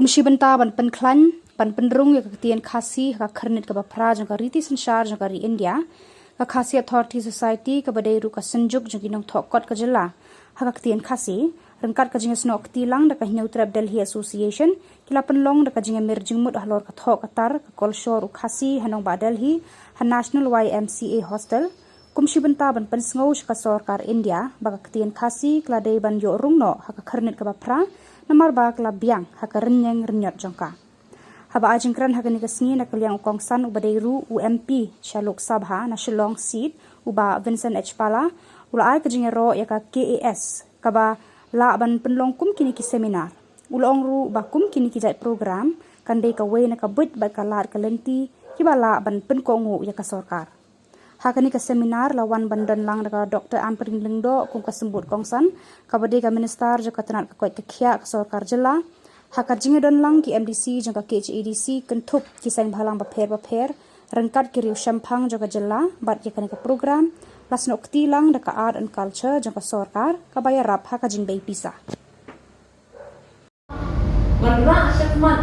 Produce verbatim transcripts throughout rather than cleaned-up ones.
Kum shi bynta ban pynkhlaiñ, ban pynrung ïa ka ktien Khasi ha ka khyrnit kaba phra jong ka riti synshar jong ka ri India, ka Khasi Authority Society kaba dei ruh ka synjuk jong ki nongthoh kot ka jylla ha ka ktien Khasi, ryngkat ka jingïasnoh kti lang da ka Hynñiewtrep Delhi Association, ki la pynlong da ka jingïamir jingmut halor ka thoh ka tar ka kolshor u Khasi ha nongbah Delhi, ha National Y M C A Hostel, kum shi bynta ban pynsngew sha ka sorkar India ba ka ktien Khasi ka la dei ban ïoh rung noh ha ka khyrnit kaba phra, namar ba ka la biang ha ka rynïeng rynïot jong ka. Haba ai jingkren ha kane ka sngi na ka liang u kongsan uba dei ruh u M P sha Lok Sabha na Shillong seat, u Bah Vincent H Pala, u la ai ka jingïaroh ïa ka K A S kaba lah ban pynlong kum kine ki seminar. U la ong ruh ba kum kine ki jait program kan dei kawei na ka buit bad ka lad ka lynti kiba lah ban pynkohnguh ïa ka sorkar. Ha kane ka seminar la wan ban don lang da ka Doctor Ampareen Lyngdoh kum ka symbud kongsan, kaba dei ka minister jong ka tnat ka koit ka khiah ka sorkar jylla. Ha ka jingïadon lang ki M D C jong ka K H A D C kynthup ki seng bhalang bapher bapher, ryngkat ki riew shemphang jong ka jylla, bad ïa kane ka program la snoh kti lang da ka Art and Culture jong ka sorkar kaba ïarap ha ka jingbei pisa. Ban rah shakhmat,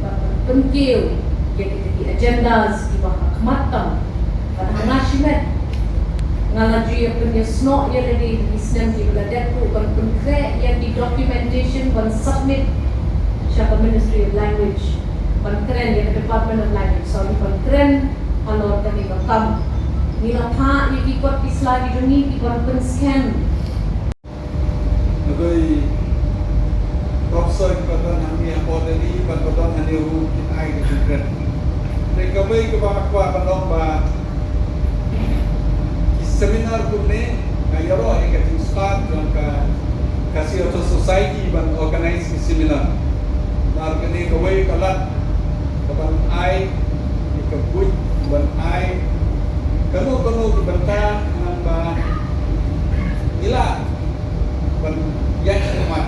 ban pynkiew ïa kita ki agendas kiba ha khmat tam, ban ha nga shimet. Nga la ju ïa pynïasnoh ïa lade ha ki snem kiba la dep ruh ban pynkhreh ïa ki documentation ban submit sha ka Ministry of Language, ban kren ïa ka Department of Language, sorry, ban kren halor kane ka kam. Ngi la phah ïa ki kot ki sla ki jong ngi ki ban pynscan. Nadei professor kiba don hangne hapoh Delhi bad ba don hangne ruh kin ai ka jingkren. Te kawei kaba nga kwah ban ong ba ki seminar kumne, nga ïaroh ïa ka jingstad jong ka Khasi Authors Society ban organize ki seminar. Namar kane kawei ka lad ka ban ai ïa ka buit ban ai kano kano ki bynta nang ba ngi lah ban ïaid shakhmat.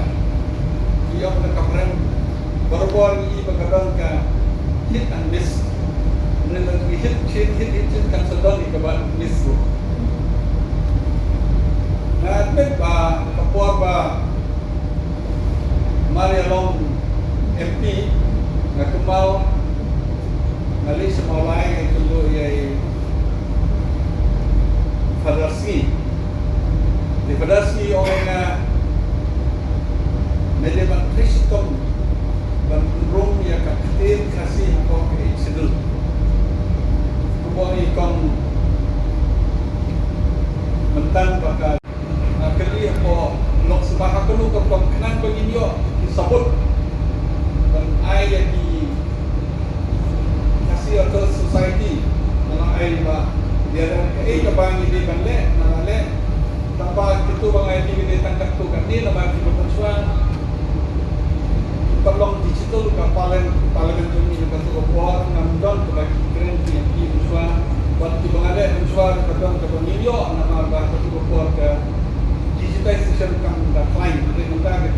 Ïoh na ka pyrshah barabor ngi ba ka don ka hit and miss. Hynrei lada ngi hit shen, hit hit shen, kan sa don ïa kaba miss ruh. Nga admit ba ka por ba mar ïa long M P, nga kynmaw nga leit sha Mawlai, nga kynduh ïa i Father Sngi. Te Father Sngi ong ïa nga, me dei ban trei shitom ban pynrung ïa ka ktien Khasi hapoh ka Eighth Schedule. Kumba ong i kong mynta ba ka Nga kylli hapoh Lok Sabha ha kano ka rukom khnang ba ngin ïoh ki sabut ban ai ïa ki Khasi Authors Society. Nga la ai ba ïa kaei kaba ngi dei ban leh, nga la leh. Tangba kito ba nga ïathuh dei tang katto katne, namar kiba mynshuwa ki pynlong digital ka parliament, parliament jong ngi ha kato ka por, ngam don kaba ki kren ki M P mynshuwa. Bad kiba nga leh mynshuwa ka don kaba ngim ïoh namar ba ha kato ka por ka digitization kam da khlaiñ. Hynrei mynta ka